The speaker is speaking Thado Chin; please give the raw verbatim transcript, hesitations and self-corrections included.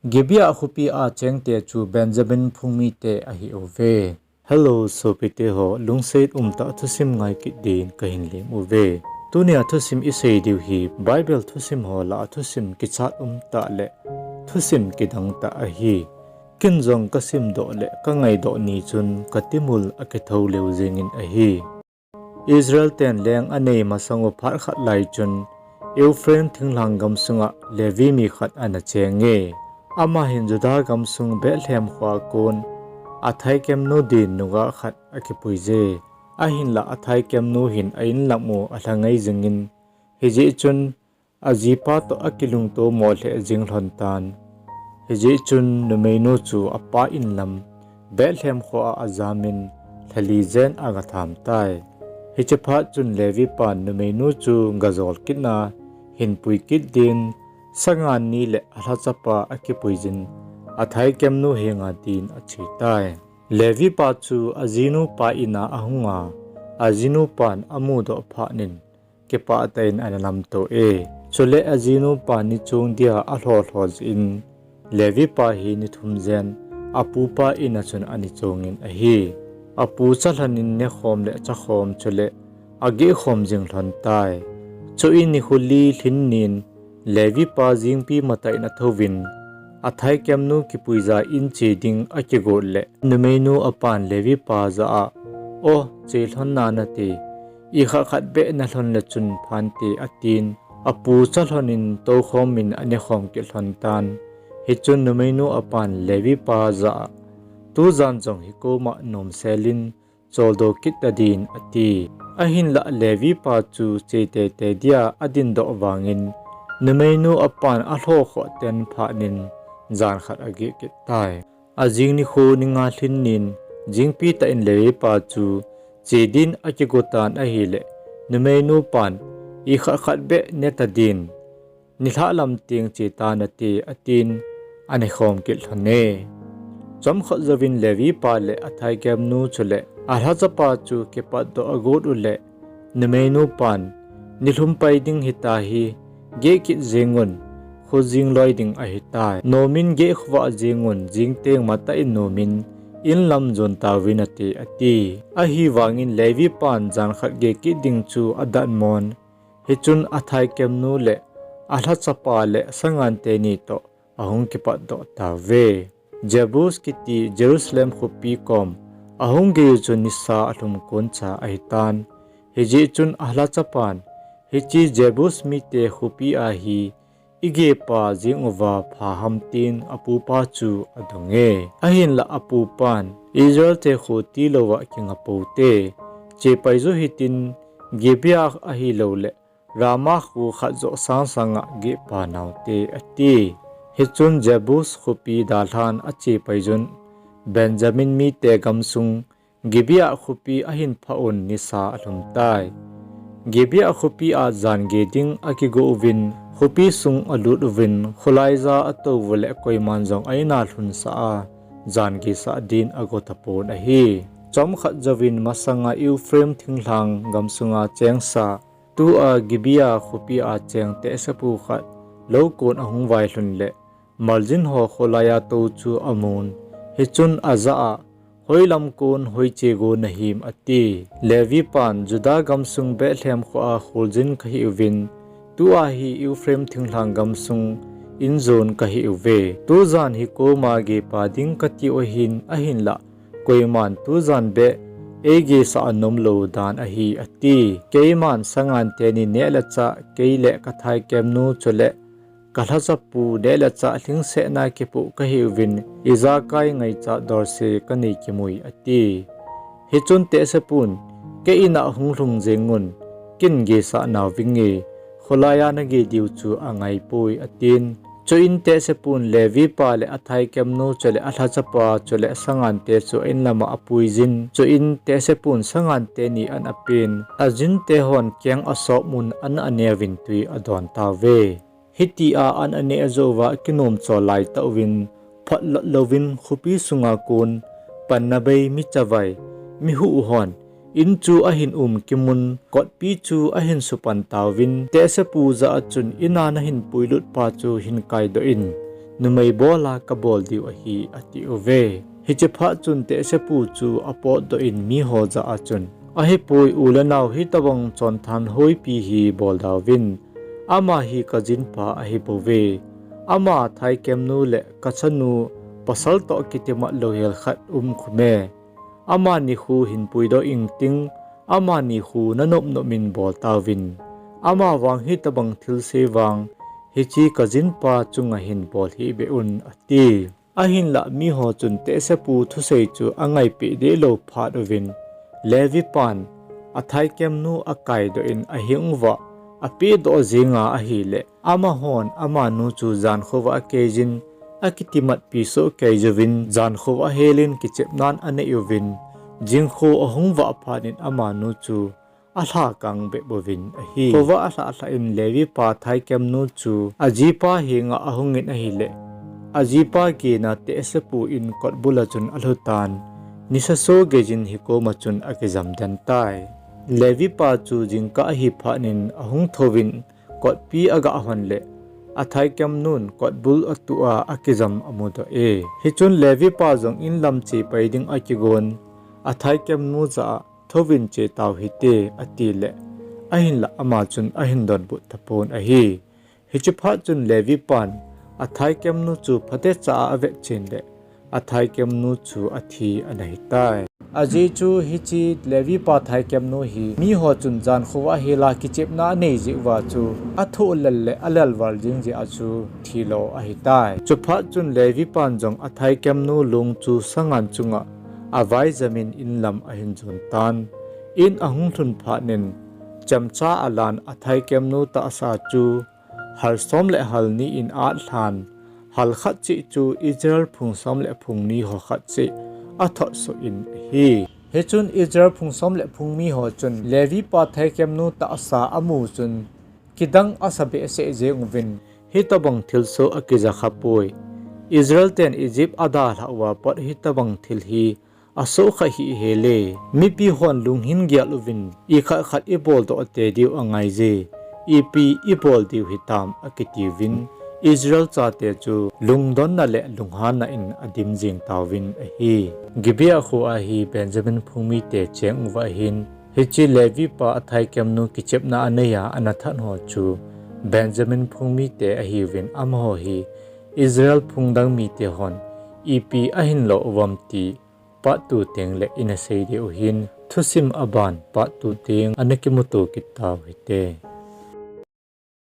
Gibeah khopi a chengte chu Benjamin phung mite ahiuve. Hello, sopite ho, lungset umtah thusim ngai kit din kahin lem uve. Tunia thusim isei diu hi Bible thusim ho lah a thusim kichat umtah le thusim kidang tah ahi. Ken jong kasimdoh le kangaidoh ni chun katimul akithou leu jengin ahi. Israel ten leng anei masang u phat khat lai chun Ephraim thinglhang gamsunga Levi mi khat ana chenge. Ama hin Judah gamsung Bethlehem khoa kon athaikemnu din nungah khat akipuije. Ahinlah athaikemnu hin a-in lam u alha ngai jingin, hijeh chun ajipa toh akilungto mo lheh jing lhon tan. Hijeh chun numeinu chu apa in lam Bethlehem khoa ajamin lhali jen agatham tai. Hiche phat chun Levi pan numeinu chu gajol kitna hinpui kit din sangan ni le alhachapa akipuijin athaikemnu henga din ache tai. Levi pa chu ajinu pa ina ahunga, ajinu pan amudoh phatnin kipah tah in ana lamto e. Chule ajinu pa ni chong dia alho lho jeh in Levi pa hi ni thum jen apupa ina chun ani chongin ahi. Apu chalhonin nekhom le chakhom chule agehkhom jing lhon tai. Chuin nikho li lhin nin Levi pa jingpi matah in athouvin athaikemnu kipuija in che ding akigot le numeinu apan Levi pa jah a, O, che lhon nanate, ikhat khat beh nalhon le chun phante, atin, apu chalhonin toukhomin anekhom kit lhon tan. Hichun numeinu apan Levi pa jah a, Tujan jong hikoma nomselin choldo kit tadin, ati. Ahinlah Levi pa chu che teitei dia adindoh vangin numeinu apan alho khoh ten phatnin jan khat ageh kit tai. Ajing nikho ni nga lhin nin jingpi tah in Levi pa chu che din akigo tan ahile numeinu pan, Ikhat khat beh ne tadin, nilhah lam teng che tanate, atin, anekhom kit lhon e. Chomkhat jouvin Levi pa le athaikemnu chule alhachapa chu kipatdoh agot uleh numeinu pan, Nilhum pai ding hita hi, geh kit jengun, khojing loi ding ahitai. Nomin geh khovah jengun, jingteng matah in nomin in lam jon tauvin ate, ati. Ahivangin Levi pan jan khat geh kit ding chu adatmon. Hichun athaikemnu le alhachapa le sangan teni toh ahung kipatdoh tauve. Jebus kiti Jerusalem khopi kom ahung geiyu chun nisa alhum koncha ahitan. Hijeh chun alhachapan, Hiche Jebus mite khopi a hi igehpa jeng uva pha ham, tin apupa chu adonge. Ahinlah apupan, Israelte kho tilouva kinga poute, chepaiju hitin, Gibeah ahilouleh Ramah kho khat joh sangsanga gehpa naute, ati. Hichun Jebus khopi dalhan achepaiyun, Benjamin mite gamsung Gibeah khopi ahin phah un nisa alhumtai. Gibeah khopi a jan geh ding akigo uvin, khopi sung alut uvin, kholaija atou uleh koiman jong a-in a lhunsah a, jan gehsah din ago tapon ahi. Chomkhat jouvin masanga Ephraim thinglhang gamsunga chengsa, tua Gibeah khopi a cheng tehsepu khat loukon ahung vailhun leh, maljin ho kholaiya tou chu amun. Hichun ajah a, Hoilam kon hoiche go nahim, ati. Levi pan, Judah gamsung Bethlehem khoa kholjin kahiuvin, tua hi Ephraim thinglhang gamsung injon kahiuve. Tujan hi koma gehpa ding katiu ahin, ahinlah koiman tujan beh eigehsah anomlou dan ahi, ati. Keiman sangan teni neh le chah, kei le kathaikemnu chuleh kalhachapu neh le chah lhingsetna kipoh kahiuvin, ijakai ngaichat dorse kanei kimui, ati. Hichun tehsepun, Kei in a hung lhung jengun, ken gehsah nauvinge, kholaiya nageh diu chu angaipoi, atin. Chuin tehsepun Levi pa le athaikemnu chuleh alhachapa chuleh sangante chu a-in lama apuijin. Chuin tehsepun sangante ni an apen, ajinte hon keng asopmun an aneuvin twi adon tauve. Hitia an aneh jouva akinomchol laitah uvin, phatlot louvin khopi sunga kon, panna bei, mi chavai, mi huh hon in chu ahin um kimun, kotpi chu ahin supan tauvin, tehsepu jah a chun, In a nahin puilut pa chu hin kaidoh in, numei bola kabol diu ahi, atiuve. Hiche phat chun tehsepu chu apotdoh in miho jah a chun, Ahipoi, u le nao, hitobang chonthan hoipi hi boldauvin. Ama hi kajinpa ahibouve. Ama thaikemnu le kachanu pasal toh kitimat louhel khat um khume. Amani khu hin puidoh ingting, amani khu nanop nop in boltauvin. Amavang hitobang thilse vang hiche kajinpa chunga hin bol hihbeh un, ati. Ahinlah miho chun tehsepu thusei chu angaipeh dehlou phat uvin, Levi pan athaikemnu akaidoh in ahing uva apehdoh jenga ahileh, amahon amanu chu jankhovah akeijin, akitimatpi sohkei jouvin, jankhovah helin kichepnan anei uvin, jingkho ahung vah phat in amanu chu alhakang bep uvin ahi. Khovah alhah lhah in Levi pa thaikemnu chu ajipa henga ahungin ahileh, ajipa gena tehsepu in kotbul a chun alhutan, nisa so geijin hikoma chun akijam den tai. Levi pa chu jingkah ahi phat in ahung thouvin kotpi agahon leh, athaikemnun kotbul atuh a akijam amudoh e. Hichun Levi pa jong inlam chepai ding akigon, athaikemnu jah a, Thouvin chetau hite, atileh, ahinlah ama chun ahin donbut tapon ahi. Hiche phat chun Levi pan athaikemnu chu phatecha a avetchen leh, athaikemnu chu athi ana hitai. Ajeh chu hiche Levi pa thaikemnu hi miho chun jankhovah hela kichepna anei jeh uva chu athoh lel le alelval jing jeh a chu thilou ahitai. Chuphat chun Levi pan jong athaikemnu lung chu sangan chunga avaijamin inlam ahin jon tan. In ahung lhun phat in chemcha alan athaikemnu tahsa chu hal som le hal ni in atlhan, hal khat cheh chu Israel phung som le phung ni ho khat cheh athot soh in ahi. Hichun Israel phung som le phung ni ho chun Levi pa thaikemnu tahsa amu chun kidang asa behseh jeng uvin, hitobang thilsoh akija khapoi. Israel ten Egypt adalhah uva pat hitobang thil hi asoh kha hih hel e. Mipi hon lunghin gel uvin, ikhat khat iboldoh tei diu angaije, ipi ibol diu hitam, akitiuvin, Israel chate chu lungdonna le lunghanna in adim jeng tauvin ahi. Gibeah khoa hi Benjamin phung mite cheng uva ahin, hiche Levi pa athaikemnu kichepna anei a ana that ho chu Benjamin phung mite ahiuvin, amaho hi Israel phung dang mite hon ipi ahin lo uvam ti part two teng le ina sei diu ahin, thusim aban part two teng ana kimuto kit tau hite.